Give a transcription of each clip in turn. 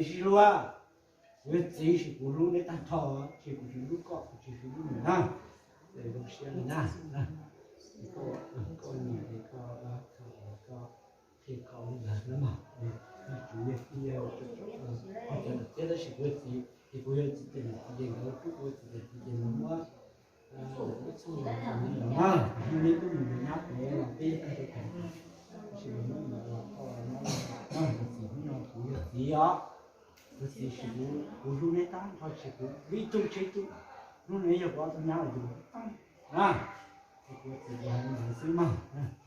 Sib hlub, kuv yog txiv ces kuv hlub neb tag nrho, ces kuv tsis hlub koj, kuv tsis hlub neb na. Ces zoo siab li na, koj, koj niam ces koj, koj qhia koj li ntawd na mog. Kuv yog txiv, cov niam txiv, tab sis kuv yog txiv ces kuv yog txiv ces niam txiv ces nkawd rub kuv txiv ces txiv ces nkawd muab ib txhub los rau neb los na. Hnub neb twb mus nrog nyab pem los peb yog tag nrho, tab sis mas hnub ntawd los koj los nyab los, tus txiv hnub no kuv yog txiv os. Kuv txiv ces kuv, kuv hlub neb tag nrho ces kuv ib tug tsheb tug, hnub no neb yog kuv ob tug nyab los ces kuv tau na. Kuv txiv ces hais li ntawd xwb mog.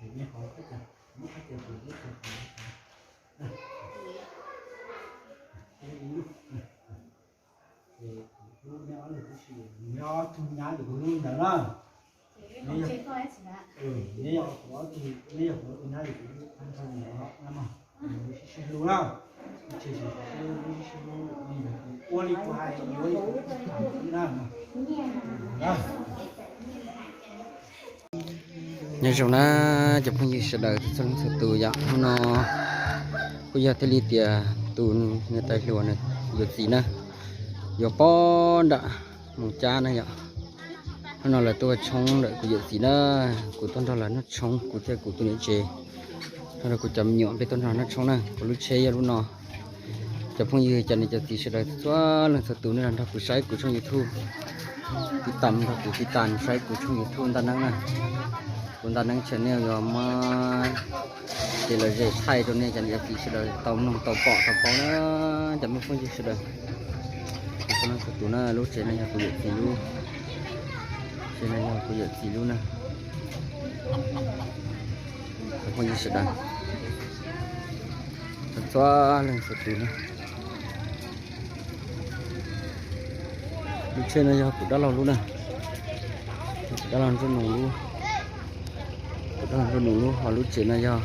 Es neb qhov thaj chaw, muab thaj chaw ces neb qhov, ces kuv hlub neb ob leeg tib si, neb ob tug nyab ces kuv hlub ntawd na. Neb yog, neb yog kuv ob tug, neb yog kuv ob tug nyab ces kuv hlub tag nrho li ntawd na mog. Sib sib hlub na, tsis sib hlub, sib hlub li ntawd, ua li kuv hais, ua li kuv tham xwb na. Nyob zoo na cov phooj ywg sawv daws txhua leej txhua tus yom, hnub no kuj yog thiaj li tias tus niam tais hluas no yuav txiv na, yuav pog nram Moos Cab na yom. Hnub no lawv tuaj tshoob ntawm kuv yawm txiv na, kuv tuaj nrog lawv noj tshoob, kuv thiab kuv tus niam tsev, nrog rau kuv cov me nyuam peb tuaj nrog noj tshoob na. Kuv lub tsheb yog lub no. Cov phooj ywg cov niam cov txiv sawv daws txhua leej txhua tus nej los nrog kuv saib kuv tshooj YouTube, tiv tam nrog kuv tiv tam saib kuv tshooj YouTube Ntaj Neeb na. Kuv Ntaj Neeb channel yuav muab ces lom zem thaij rau nej cov niam cov txiv sawv daws tau mloog tau pom tau paub na. Cov me phooj ywg sawv daws, txhua leej txhua tus na, lub tsev no yog kuv yawm txiv lub, tsev no yog kuv yawm txiv lub na. Cov phooj ywg sawv daws, txhua leej txhua tus na. Lub tsheb no yog kuv dab laug lub na, kuv dab laug Ntsuab Nus lub, kuv dab laug Ntsuab Nus lub, ho lub tsev no yog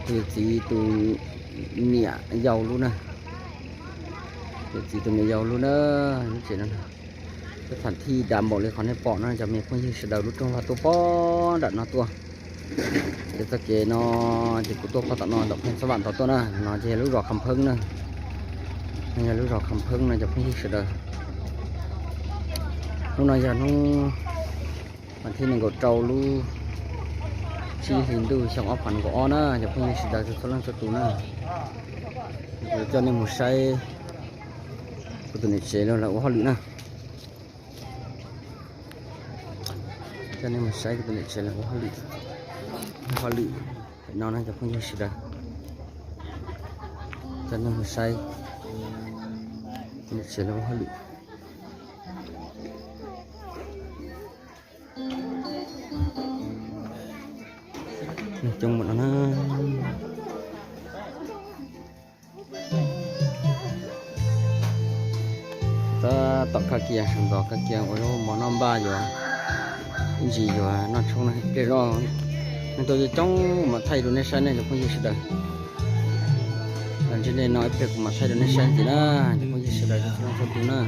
tus txiv tus niam yau lub na, tus txiv tus niam yau lub na. Lub tsev no, lub thaam thij dav npaum li qhov nej pom no cov me phooj ywg sawv daws, lub rooj vag tuaj pog nram no tuaj. Ces txoj kev no ces kuv tuaj pog tom no tom Pheej Xab Vam tod tuaj na, no ces yog lub zos Kham Pheeb na, no yog lub zos Kham Pheeb no cov phooj ywg sawv daws. Hnub no yog hnub vas thib nees nkaum rau lub tsib hli ntuj xyoo ob phav nees nkaum ob na cov phooj ywg sawv daws txhua leej txhua tus na. Kuv coj nej mus saib kuv tus niam tsev lawv ua hauj lwm na. Coj nej mus saib kuv tus niam tsev lawv ua hauj lwm, ua hauj lwm pem no na cov phooj ywg sawv daws. Coj nej mus saib kuv tus niam tsev lawv ua hauj lwm. Coob mus no na. Tab tom kab kiag, ntxov kab kiag ua zaub mov noj npaj yuav, ib ntsis yuav noj tshoob no ib pliag zoj. Neeg tuaj coob coob mam thaij rau nej saib ne cov phooj ywg sawv daws. Los ntsib nej no ib pliag kuv mam thaij rau nej saib ntxiv na, cov phooj ywg sawv daws txhua leej txhua tus na.